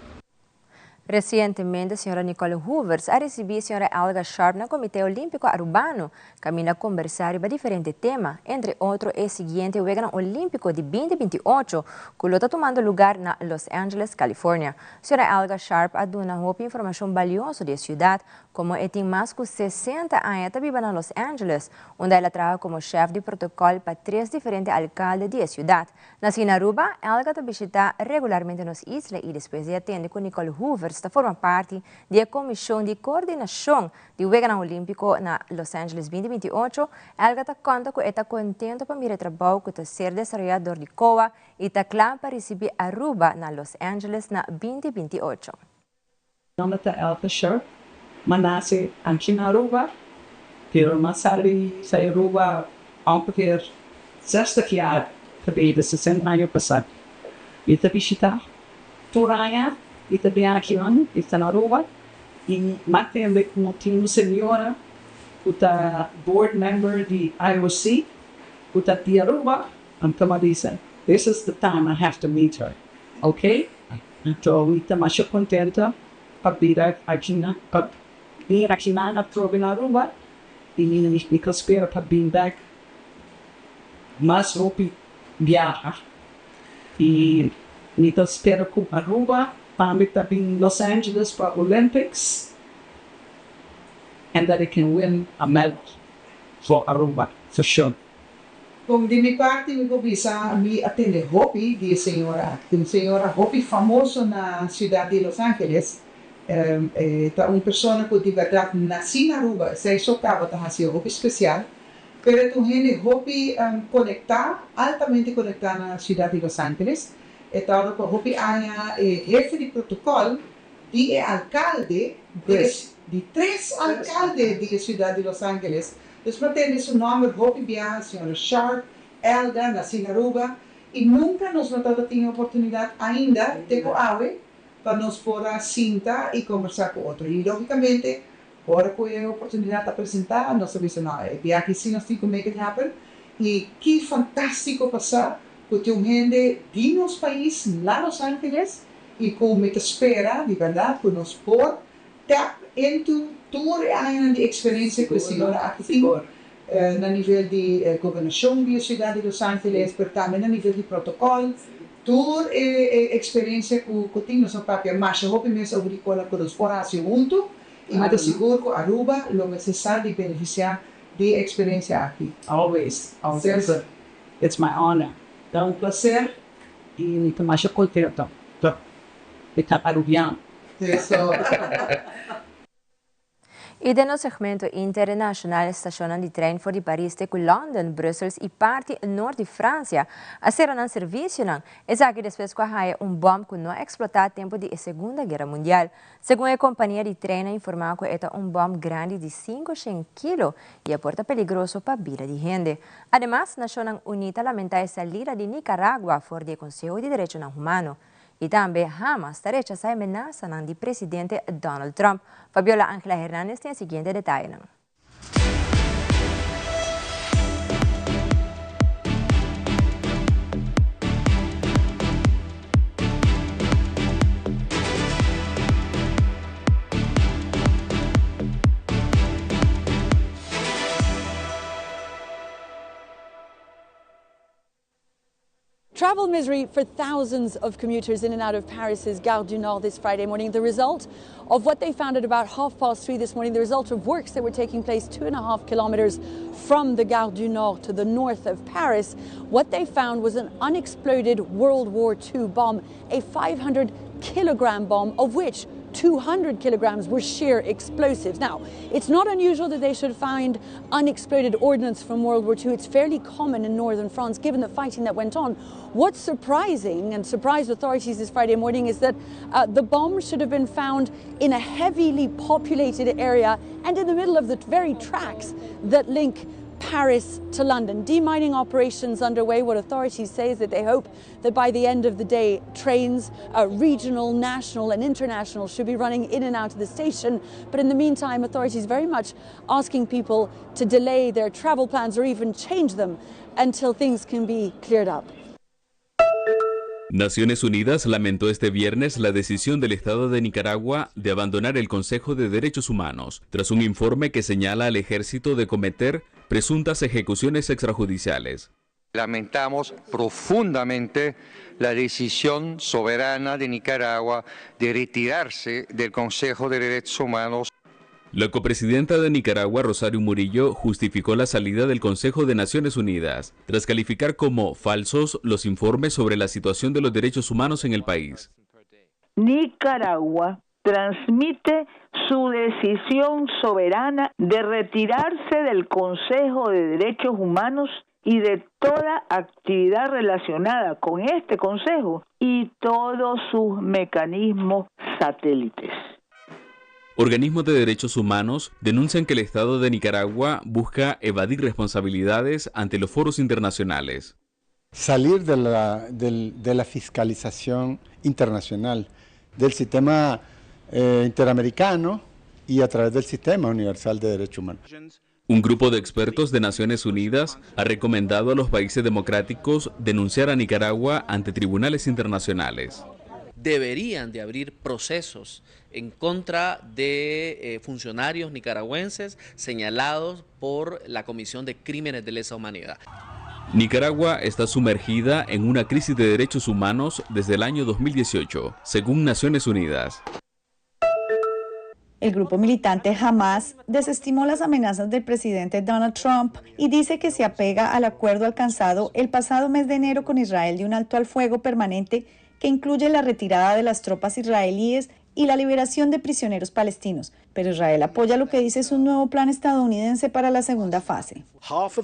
Recientemente Sra. Nicole Hoevers a ricibi Sra. Elga Sharp na Comite Olimpico Arubano, caminda a combersa riba diferente tema, entre otro e siguiente Weganan Olimpico di binti binti ocho cu lo ta tumando lugar na Los Angeles, California. Sra. Elga Sharp a duna hopi informacion balioso di e ciudad, como e tin mas cu sesenta aña ta biba na Los Angeles, unda el a traha como chef di protocol pa tres diferente alcalde di e ciudad. Nací na Aruba, Elga ta bishitá regularmente nos isla i despues di a tende ku Nicole Hoevers ta forma parti di e komishon di koordinashon di Weganan Olímpiko na Los Angeles binti binti ocho, Elga ta konta ku e ta kontento pa mira e trabou ku ta ser desaroyá dor di COA i ta kla pa risibí Aruba na Los Angeles na binti binti ocho. Nomber ta Elta Sharp. M'a nace aki na Aruba, pero m'a sali sa Aruba ongeveer zestig jaar geleden, sesenta aña pasa. Mi ta bishita tur aña, mi ta bin akinan, mi ta na Aruba y m'a tende cu tin un señora cu ta board member di IOC cu ta di Aruba, anto m'a bisa this is the time I have to meet her, ok? Anto mi ta masha contento pa bira aki pa bin akinan atrobe na Aruba y mi ta spera pa bin bek mas hopi biaha y mi ta spera cu Aruba tambe ta bin Los Angeles pa Olympics and that it can win a medal for Aruba for sure. Bon, di mi parti mi por bisa mi a tende hopi di e señora aki. Un señora hopi famoso na ciudad di Los Angeles. E ta un persona cu di berdad naci na Aruba, esey so caba ta haci'e hopi special. Pero e ta un hende hopi conecta, altamente conecta na ciudad di Los Angeles. E ta ora pa hopi aña e hefe di protocol di e alcalde di tres alcalde di e ciudad di Los Angeles. Dus mi a tende su nomber hopi biaha, señora Sharp, Elda, naci na Aruba, y nunca nos no tabata tin e oportunidad ainda, te cu awe, pa nos por a sinta y combersa cu otro. Y logicamente, ora cu e oportunidad a presenta, nos a bisa, no, e biaha aki si nos tin cu make it happen. Y ki fantastico pa sa cu tin un hende di nos pais na Los Angeles y cu mi ta spera di berdad cu nos por tap into tur e añanan di experiencia cu e señora aki tin na nivel di gobernacion di e ciudad di Los Angeles pero tambe na nivel di protocol tur e experiencia cu tin nos a papia masha hopi mes over di cola cu nos por haci hunto y mi ta sigur cu Aruba lo mester sa di beneficia di e experiencia aki. Always, always. It's my honor. Ta un placer y mi ta masha contento di ta Arubiano. Eso. Y den nos segmento internacional stacionnan di trein for di Paris te cu London, Brussels y parti noord di Francia a cera nan servicionan. Esaki despues cu a haya un bom cu no a explota tempo di e Segunda Guera Mundial. Segun e compania di trein a informa cu e ta un bom grandi di cinco shen kilo y e por ta peligroso pa bida di hende. Ademas, Nacionnan Uni ta lamenta e salida di Nicaragua for di e Conseho di Derechonan Humano. Y tambe Hamas ta rechasa e menasanan di presidente Donald Trump. Fabiola Angela Hernandez tin e siguiente detayenan. Travel misery for thousands of commuters in and out of Paris's Gare du Nord this Friday morning. The result of what they found at about half past three this morning, the result of works that were taking place two and a half kilometers from the Gare du Nord to the north of Paris, what they found was an unexploded World War II bomb, a 500 kilogram bomb, of which 200 kilograms were sheer explosives. Now, it's not unusual that they should find unexploded ordnance from World War II. It's fairly common in northern France, given the fighting that went on. What's surprising and surprised authorities this Friday morning is that uh, the bomb should have been found in a heavily populated area and in the middle of the very tracks that link Paris to London. Demining operations underway. What authorities say is that they hope that by the end of the day, trains, uh, regional, national, and international, should be running in and out of the station. But in the meantime, authorities very much asking people to delay their travel plans or even change them until things can be cleared up. Naciones Unidas lamentó este viernes la decisión del Estado de Nicaragua de abandonar el Consejo de Derechos Humanos, tras un informe que señala al ejército de cometer presuntas ejecuciones extrajudiciales. Lamentamos profundamente la decisión soberana de Nicaragua de retirarse del Consejo de Derechos Humanos. La copresidenta de Nicaragua, Rosario Murillo, justificó la salida del Consejo de Naciones Unidas, tras calificar como falsos los informes sobre la situación de los derechos humanos en el país. Nicaragua transmite su decisión soberana de retirarse del Consejo de Derechos Humanos y de toda actividad relacionada con este Consejo y todos sus mecanismos satélites. Organismos de derechos humanos denuncian que el Estado de Nicaragua busca evadir responsabilidades ante los foros internacionales. Salir de la, de la fiscalización internacional, del sistema eh, interamericano y a través del sistema universal de derechos humanos. Un grupo de expertos de Naciones Unidas ha recomendado a los países democráticos denunciar a Nicaragua ante tribunales internacionales. Deberían de abrir procesos en contra de eh, funcionarios nicaragüenses señalados por la Comisión de Crímenes de Lesa Humanidad. Nicaragua está sumergida en una crisis de derechos humanos desde el año 2018, según Naciones Unidas. El grupo militante Hamas desestimó las amenazas del presidente Donald Trump y dice que se apega al acuerdo alcanzado el pasado mes de enero con Israel de un alto al fuego permanente que incluye la retirada de las tropas israelíes y la liberación de prisioneros palestinos. Pero Israel apoya lo que dice es un nuevo plan estadounidense para la segunda fase.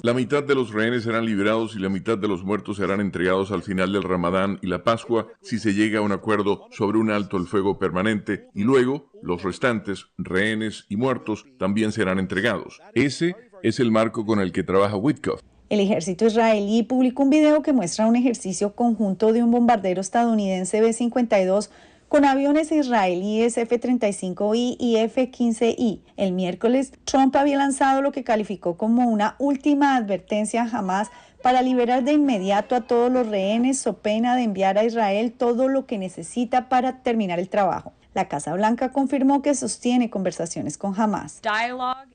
La mitad de los rehenes serán liberados y la mitad de los muertos serán entregados al final del Ramadán y la Pascua si se llega a un acuerdo sobre un alto el fuego permanente y luego los restantes, rehenes y muertos, también serán entregados. Ese es el marco con el que trabaja Witkoff. El ejército israelí publicó un video que muestra un ejercicio conjunto de un bombardero estadounidense B-52 con aviones israelíes F-35I y F-15I. El miércoles, Trump había lanzado lo que calificó como una última advertencia a Hamas para liberar de inmediato a todos los rehenes so pena de enviar a Israel todo lo que necesita para terminar el trabajo. La Casa Blanca confirmó que sostiene conversaciones con Hamas.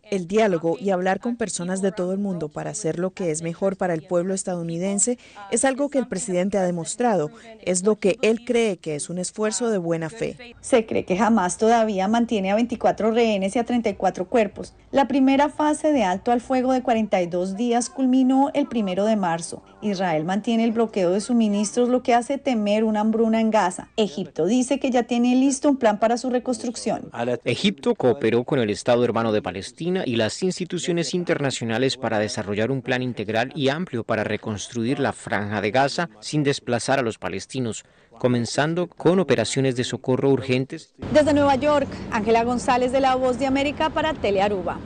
El diálogo y hablar con personas de todo el mundo para hacer lo que es mejor para el pueblo estadounidense es algo que el presidente ha demostrado. Es lo que él cree que es un esfuerzo de buena fe. Se cree que Hamas todavía mantiene a 24 rehenes y a 34 cuerpos. La primera fase de alto al fuego de 42 días culminó el primero de marzo. Israel mantiene el bloqueo de suministros, lo que hace temer una hambruna en Gaza. Egipto dice que ya tiene listo un plan para su reconstrucción. Egipto cooperó con el Estado hermano de Palestina y las instituciones internacionales para desarrollar un plan integral y amplio para reconstruir la franja de Gaza sin desplazar a los palestinos, comenzando con operaciones de socorro urgentes. Desde Nueva York, Ángela González de La Voz de América para Telearuba.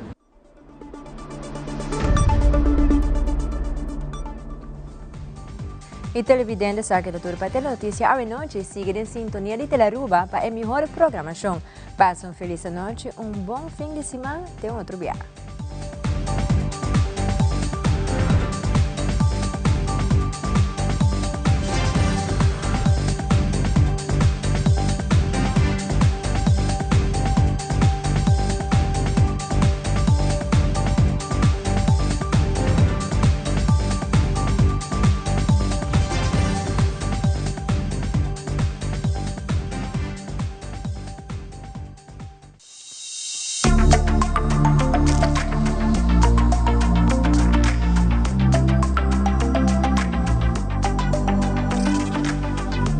Y televidente sa que tur pa Telenoticia awe nochi sigui den sintonia di Telearuba pa e mihor programacion. Pasa un feliz anochi, un bon fin di siman, te un otro biaha.